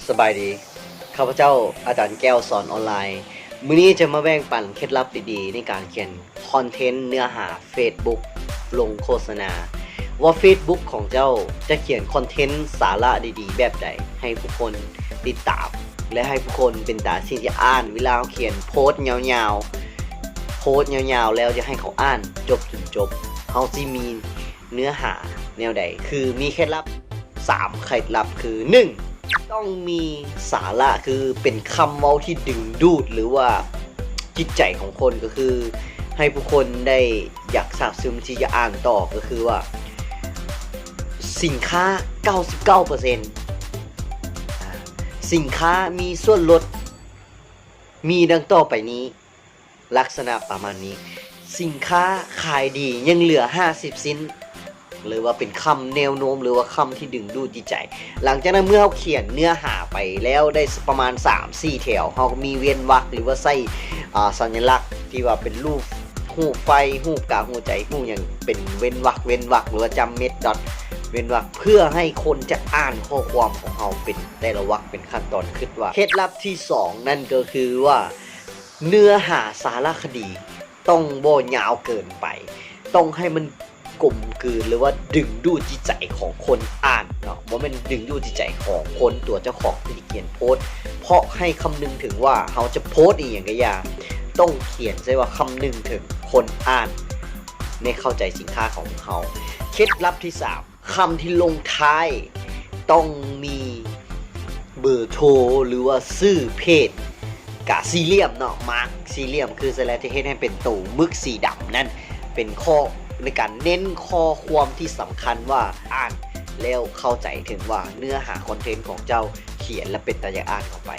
ສະບາຍດີ ຂ້າພະເຈົ້າອາຈານແກ້ວສອນອອນລາຍ. ມື້ນີ້ຈະມາແບ່ງປັນເຄັດລັບດີໆ ໃນການຂຽນຄອນເທັນເນື້ອຫາເຟສບຸກລົງໂຄສະນາ ວ່າເຟສບຸກຂອງເຈົ້າຈະຂຽນຄອນເທັນສາລະດີໆ ແບບໃດ ໃຫ້ຜູ້ຄົນຕິດຕາມ ແລະ ໃຫ້ຜູ້ຄົນເປັນຕາທີ່ຈະອ່ານ ເວລາເຮົາຂຽນໂພສຍາວໆ ໂພສຍາວໆ ແລ້ວຢາກໃຫ້ເຂົາອ່ານຈົບຈົນຈົບ ເຮົາຊິມີ ເນື້ອຫາແນວໃດ ຄືມີເຄັດລັບສາມເຄັດລັບ ຄື ໜຶ່ງ ຕ້ອງມີສາລະ ຄືເປັນຄຳເວົ້າທີ່ດຶງດູດ ຫຼືວ່າຈິດໃຈຂອງຄົນ ກໍຄືໃຫ້ຜູ້ຄົນໄດ້ຢາກຊາບຊຶມທີ່ຈະອ່ານຕໍ່ ກໍຄືວ່າ ສິນຄ້າເກົ້າສິບເກົ້າເປີເຊັນ ອາ ສິນຄ້າມີສ່ວນລົດ ມີດັ່ງຕໍ່ໄປນີ້. ລັກສະນະປະມານນີ້ ສິນຄ້າຂາຍດີ ຍັງເຫຼືອຫ້າສິບຊິ້ນ ຫຼືວ່າເປັນຄຳແນວໂນ້ມ ຫຼືວ່າຄຳທີ່ດຶງດູດຈິດໃຈ. ຫຼັງຈາກນັ້ນເມື່ອເຮົາຂຽນເນື້ອຫາໄປແລ້ວໄດ້ປະມານສາມສີ່ແຖວ ເຮົາກໍມີເວັ້ນວັກ ຫຼືວ່າໃສ່ ອາ ສັນຍະລັກທີ່ວ່າເປັນຮູບ ຮູບໄຟ ຮູບກາກ ຫົວໃຈ ຮູບຫຍັງ ເປັນເວັ້ນວັກ ເວັ້ນວັກ ຫຼືວ່າຈ້ຳເມັດດອດ ເວັ້ນວັກ ເພື່ອໃຫ້ຄົນຈະອ່ານຂໍ້ຄວາມຂອງເຮົາເປັນແຕ່ລະວັກ ເປັນຂັ້ນຕອນ. ຄິດວ່າເຄັດລັບທີສອງນັ້ນກໍຄືວ່າ ເນື້ອຫາສາລະຄະດີຕ້ອງບໍ່ຍາວເກີນໄປ ຕ້ອງໃຫ້ມັນກົມກືນ ຫຼືວ່າດຶງດູດຈິດໃຈຂອງຄົນອ່ານເນາະ ບໍ່ແມ່ນດຶງດູດຈິດໃຈຂອງຄົນຕົວເຈົ້າຂອງທີ່ຂຽນໂພສ ເພາະໃຫ້ຄຳນຶງເຖິງວ່າເຮົາຈະໂພສອີ່ຫຍັງກໍຢ່າ ຕ້ອງຂຽນໃສ່ວ່າຄຳນຶງເຖິງຄົນອ່ານໃນເຂົ້າໃຈສິນຄ້າຂອງເຮົາ. ເຄັດລັບທີສາມ ຄຳທີ່ລົງທ້າຍຕ້ອງມີເບີໂທ ຫຼືວ່າຊື່ເພຈ ກະສີ່ຫຼ່ຽມເນາະ ມາກສີ່ຫຼ່ຽມ ຄືສະແລດ ທີ່ເຮັດໃຫ້ເປັນໂຕໝຶກສີດຳນັ້ນ ເປັນຂໍ້ໃນການເນັ້ນຂໍ້ຄວາມທີ່ສຳຄັນວ່າອ່ານແລ້ວເຂົ້າໃຈເຖິງວ່າເນື້ອຫາຄອນເທັນຂອງເຈົ້າຂຽນແລ້ວເປັນຕາຢາກອ່ານເຂົ້າໄປ.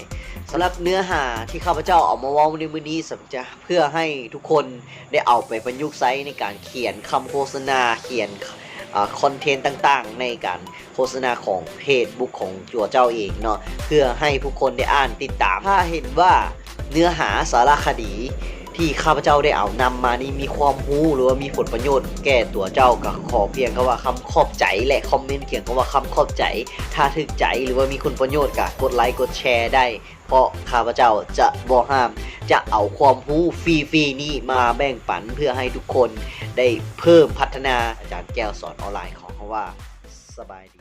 ສຳລັບເນື້ອຫາທີ່ຂ້າພະເຈົ້າເອົາມາເວົ້າໃນມື້ນີ້ ຈະ ເພື່ອໃຫ້ທຸກຄົນໄດ້ເອົາໄປປະຍຸກໃຊ້ໃນການຂຽນຄຳໂຄສະນາ ຂຽນ ອາ ຄອນເທັນຕ່າງໆ ໃນການໂຄສະນາຂອງເພຈບຸກຂອງຕົວເຈົ້າເອງເນາະ ເພື່ອໃຫ້ຜູ້ຄົນໄດ້ອ່ານຕິດຕາມ. ຖ້າເຫັນວ່າເນື້ອຫາສາລະຄະດີທີ່ຂ້າພະເຈົ້າໄດ້ເອົານຳມານີ້ມີຄວາມຮູ້ ຫຼືວ່າມີຜົນປະໂຫຍດແກ່ຕົວເຈົ້າ ກໍຂໍພຽງຄຳວ່າຄຳຂອບໃຈ ແລະ ຄອມເມັນຂຽນຄຳວ່າຄຳຂອບໃຈ. ຖ້າຖືກໃຈ ຫຼືວ່າມີຄຸນປະໂຫຍດ ກໍກົດໄລກົດແຊໄດ້. ເພາະຂ້າພະເຈົ້າຈະບໍ່ຫ້າມ ຈະເອົາຄວາມຮູ້ຟຣີໆນີ້ມາແບ່ງປັນ ເພື່ອໃຫ້ທຸກຄົນໄດ້ເພີ່ມພັດທະນາ. ອາຈານແກ້ວສອນອອນລາຍ ຂໍຄຳວ່າສະບາຍດີ.